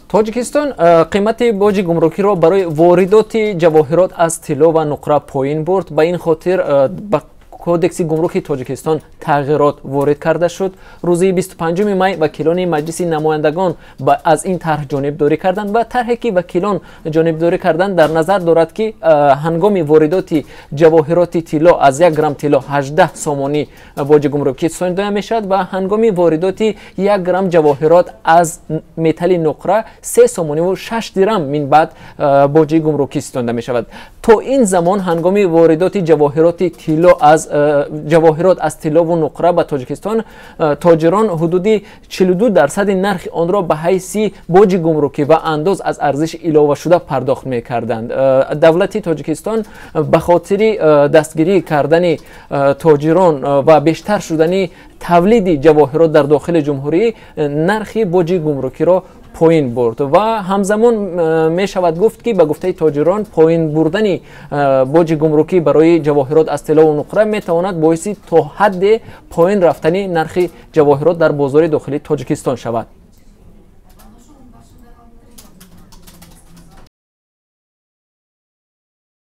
Тоҷикистон қимати боҷи гумрукиро барои воридоти ҷавоҳирот аз тилло ва нуқра поин бурд. Ба ин хотир ба Кодекси гумруки Тоҷикистон тағйирот ворид карда шуд. Рӯзи 25 май вакилони Маҷлиси намояндагон аз ин тарҳ ҷонибдорӣ карданд ва тарҳе, ки вакилон ҷонибдорӣ карданд, дар назар дорад, ки ҳангоми воридоти ҷавоҳироти тилло аз 1 грамм тилло 18 сомонӣ боҷи гумрукӣ ситонида мешавад ва ҳангоми воридоти 1 грамм ҷавоҳирот аз металли нуқра 3 сомониву 6 дирам минбаъд боҷи гумрукӣ ситонида мешавад. То ин замон ҳангоми воридоти ҷавоҳироти тилло аз ҷавоҳирот аз тиллову нуқра ба Тоҷикистон тоҷирон ҳудуди 42% нархи онро ба ҳайси боҷи гумрукӣ ва андоз аз арзиши иловашуда пардохт мекарданд. Давлати Тоҷикистон ба хотири дастгирӣ кардани тоҷирон ва бештар шудани тавлиди ҷавоҳирот дар дохили ҷумҳурӣ нархи боҷи гумрукиро поин бурд ва ҳамзамон мешавад гуфт, ки ба гуфтаи тоҷирон, поин бурдани боҷи гумрукӣ барои ҷавоҳирот аз тиллову нуқра метавонад боиси то ҳадде поин рафтани нархи ҷавоҳирот дар бозори дохилии Тоҷикистон шавад.